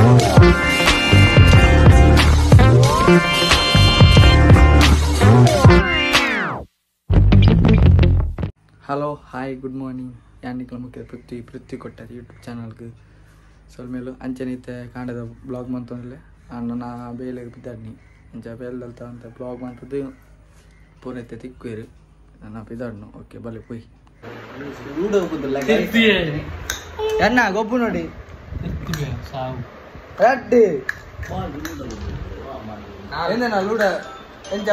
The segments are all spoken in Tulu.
Hello hi good morning ಯಾನಿಕ್ಲ ಮುಖ್ಯ ಪೃಥ್ವಿ ಪೃಥ್ವಿ ಕೊಟ್ಟಾರೆ ಯೂಟ್ಯೂಬ್ ಚಾನಲ್ಗೆ ಸೊಲ್ಮೇಲು ಅಂಚನೆ ಕಾಂಡದ ಬ್ಲಾಗ್ ಮಂತಂದ್ರೆ ನನ್ನ ಬೇಲೆಗೆ ಬಿದ್ದಾಡ್ನಿ ಅಂಚ ಬೇಲ್ದಲ್ತ ಅಂತ ಬ್ಲಾಗ್ ಮಂತದ್ದು ಪೂರೈತೆ ತಿಕ್ಕುವೇರು ನನ್ನ ಬಿದ್ದಾಡ್ನು. ಓಕೆ ಬಲೆ ಪೋಯ್ ಎನ್ನ ಗೊಬ್ಬು ನೋಡಿ ರಡ್ಡು ಎಂದನ ಲೂಡ ಒಂಜಿ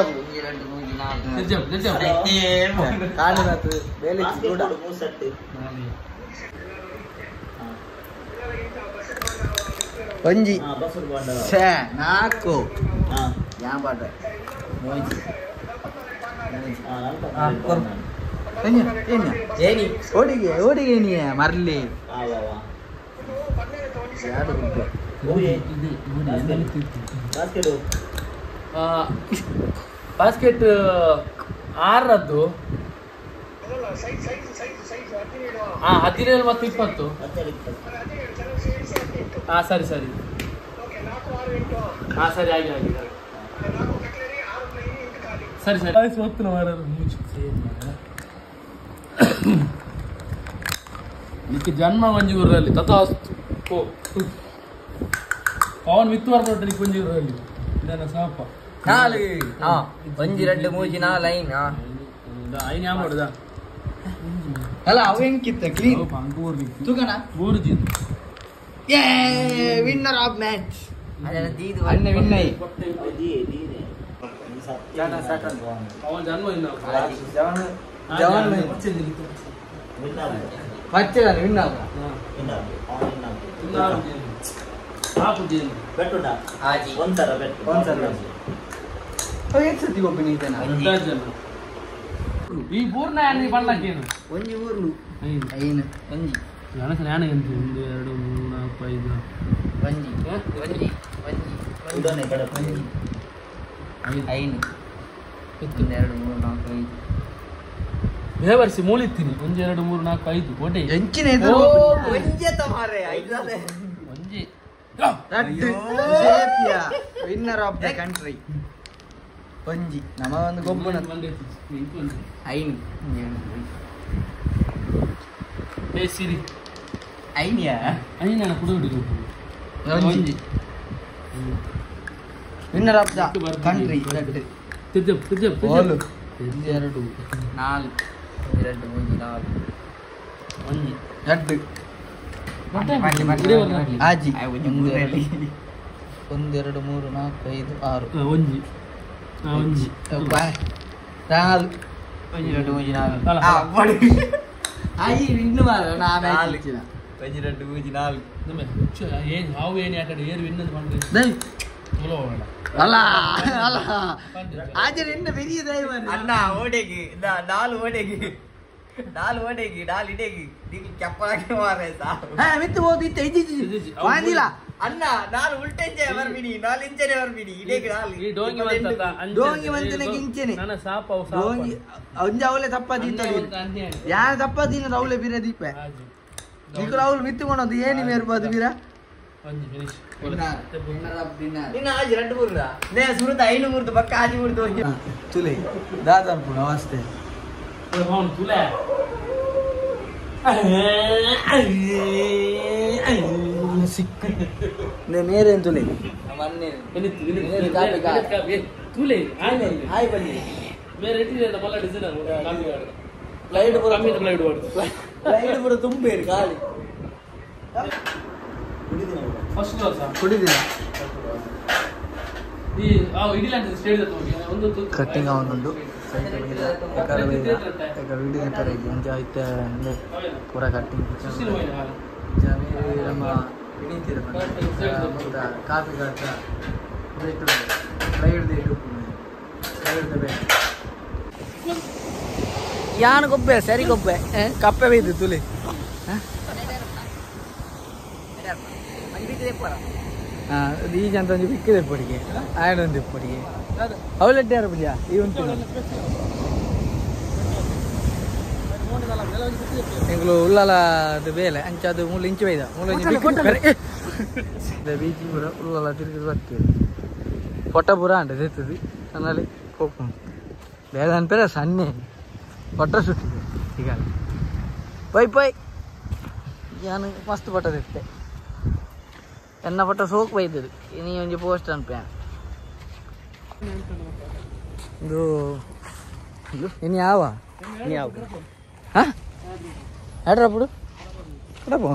ನಾಲ್ಕು ಓಡಿಗೆ ಓಡಿಗೆ ನೀ ಮರ್ಲಿ ಬಾಸ್ಕೆಟ್ ಆರದ್ದು 17 ಮತ್ತು 20. ಹಾಂ ಸರಿ ಸರಿ, ಹಾಂ ಸರಿ, ಆಗಿ ಆಗಿ ಸರಿ ಸರಿ. ನಿಕ್ಕೆ ಜನ್ಮ ಒಂಜಿಗೂರಲ್ಲಿ ತಥಾಸ್ತು ಪವನ್ ಮಿತ್ತು ಬರ್ಬೋದು ಒಂಜಿಗೂರಲ್ಲಿ ಇದನ್ನ ಸಾಪ ನಾಲ್ ಒಂಜಿ ಎರಡು ಮೂಜಿ ನಾಲ್ ಐನ್ ಐನ್ ಯಾ ಮಾಡುದ ಅಲ್ಲ ಅವ ಹೆಂಗಿತ್ತ ಕ್ಲೀನ್ ತೂಕಣ ಮೂರು ಜಿ ಏ ವಿನ್ನರ್ ಆಫ್ ಮ್ಯಾಚ್ ಅಣ್ಣ ವಿನ್ ಆಯಿ ಜಾನ ಸೆಕೆಂಡ್ ಅವನ್ ಜನ್ಮ ಇನ್ನ ಜವನ್ ಜವನ್ ಪಚ್ಚೆ ವಿನ್ ಆಗ ಹಾಕು ಜಿ ಬೆಟ್ಟುಡ ಆಜಿ ಒಂದರ ಬೆಟ್ಟು ಒಂದರ ಸತಿ ಗೊಬ್ಬನಿ ಇದನ್ನ ಈ ಊರ್ನ ಯಾನಿ ಬಣ್ಣಕ್ಕೇನು ಒಂಜಿ ಊರ್ಲು ಐನು ಒಂಜಿ ನನಗೆ ನಾನು ಎಂತ 1 2 3 4 5 ಒಂಜಿ ಒಂಜಿ ಒಂಜಿ ಉದನೆ ಕಡೆ ಒಂಜಿ ಐನು 1 2 3 4 5 ಬೇವರ್ಸಿ ಮೂಲಿತ್ತೀನಿ 1 2 3 4 5 ಕೋಟೆ ಎಂಚಿನ ಇದು ಒಂಜಿ ತಮಾರೆ ಐದಾದೆ ಒಂಜಿ ವಿನ್ನರ್ ಆಫ್ the country ಒಂಜಿ ನಮ್ಮ ಒಂದು ಗೊಬ್ಬನ ಐನು ಏ ಸಿರಿ ಐನಿಯಾ ಐನ ಕುಡುಗುಡಿ ಒಂಜಿ ವಿನ್ನರ್ ಆಫ್ the country ತಿಜಪ್ ತಿಜಪ್ ಓಲು 1 2 4 2 3 4 ಒಂಜಿ 2 ಆಜಿ 1 2 3 4 5 6 ಒಂಜಿ ಒಂಜಿ ನಾಲ್ 1 2 3 4 ಆಯಿ ವಿನ್ ಮಾರ ನಾ ಮ್ಯಾಚ್ 1 2 3 4 ನಮ್ಮ ಏನು ಹಾವು ಏನು ಆಟ ಏರು ವಿನ್ ಅಂತ ಮಾಡ್ರಿ ದೈ ತೋಲೋ ಹೋಗೋಣ ಅಲ್ಲ ಅಲ್ಲ ಆಜೆ ನಿನ್ನ பெரிய ದೈವ ಅಣ್ಣ ಓಡೆಗಿ ನಾಲ್ ಓಡೆಗಿ ನಾಲ್ ಓಡೆಗಿ ನಾಲ್ ಇಡೆಗಿ ನಿಂಗೆ ಕೆಪ್ಪಲಾಗಿ ಮಾರೆ ಸಾವು ಹಾ ಮಿತ್ತು ಹೋದ ಇತ್ತ ಇಜ್ಜಿ ವಾಂದಿಲ್ಲ ಅಣ್ಣ ನಾಲ್ ಉಲ್ಟೆಂಜೆ ಬರ್ಬಿಡಿ ನಾಲ್ ಇಂಚನೆ ಬರ್ಬಿಡಿ ಇಡೆಗಿ ನಾಲ್ ಈ ಡೋಂಗಿ ಮಂತ ಡೋಂಗಿ ಮಂತನ ಗಿಂಚನೆ ನನ್ನ ಸಾಪ ಅವು ಸಾಪ ಡೋಂಗಿ ಒಂಜ ಅವಲೆ ತಪ್ಪ ದೀತಡಿ ಯಾರ ತಪ್ಪ ದಿನ ಅವಲೆ ಬಿರ ದೀಪ ನಿಕುಲ ಅವಲು ಮಿತ್ತುಕೊಂಡದ್ದು ಏನಿ ಮೇರ್ಬೋದು ಬೀರ ಒಂಜಿ ಫಿನಿಶ್ ನಿನ್ನ ಆಜಿ 2 3 ನೇ ಸುರುತ 5 3 ಪಕ್ಕ ಆಜಿ 3 ತುಲೆ ದಾದನ್ ಪುಣ ವಾಸ್ತೆ ಅವನು ತುಲೆ ಸಿಕ್ಕ ಮೇರೇನು ತುಲೆ ತುಲೆ ಹಾಯ್ ಬನ್ನಿ ಬೇರೆ ಇಟ್ಟಿದೆ ಮಲ್ಲ ಡಿಸೈನ್ ಫ್ಲೈಟ್ ಪೂರ ಕಮ್ಮಿ ಫ್ಲೈಟ್ ಫ್ಲೈಟ್ ಪೂರ ತುಂಬೇರು ಖಾಲಿ ಫಸ್ಟ್ ಕ್ಲಾಸ್ ಕುಡಿದಿನ ಈ ಆ ಇಡಿಲ ಅಂತ ಸ್ಟೇಜ್ ಹೋಗಿ ಒಂದು ಕಟ್ಟಿಂಗ್ ಅವನುಂಡು ಸೈಡ್ ವಿಡಿಯೋ ಪರಗಿ ಒಂಜ ಐತೆ ಪೂರ ಕಟ್ಟಿಂಗ್ ನಮ್ಮ ವಿನೀತಿರ ಕಾಫಿ ಕಾಟ ಫ್ಲೈಡ್ ಯಾನ್ ಗೊಬ್ಬೆ ಸರಿ ಗೊಬ್ಬೆ ಕಪ್ಪೆ ಬೈದು ತುಲೆ ಈ ಜನ ಒಂಜಿ ಬಿಕ್ಕಿದೆ ಪೊಡಿಗೆ ಆಯಡೊಂದು ಪೊಡಿಗೆ ಅವಲೆಡ್ಡಿ ಯಾರು ಪೂಜಾ ಈ ಉಂಟು ಎಂಗ್ಲು ಉಳ್ಳಾಲ ಅದು ಬೇಲೆ ಅಂಚ ಅದು ಮೂಲು ಇಂಚು ಬೈದ ಮೂಲು ಇಂಚು ಬೀಚ್ ಪೂರ ಉಲ್ಲ ತಿರುಗಿ ಬರ್ತೀವಿ ಫೋಟೋ ಪೂರ ಅಂಡ ತೆತ್ತದು ನನ್ನಲ್ಲಿ ಪೋಪು ಬೇರೆ ಅನ್ಪೇರೆ ಸಣ್ಣ ಫೋಟೋ ಶೂಟ್ ಈಗ ಪೈ ಪೈ ಯಾನು ಮಸ್ತ್ ಫೋಟೋ ತೆತ್ತೆ ಎನ್ನ ಫೋಟೋ ಸೋಕ್ ಬೈದದು ಇನಿ ಒಂಜಿ ಪೋಸ್ಟ್ ಅನ್ಪೆ ಇದು ಇನ್ನು ಯಾವ ಯಾವ ಹಾಂ ಎಡ್ರಪ್ಪಡು ಎಡಪ್ಪ.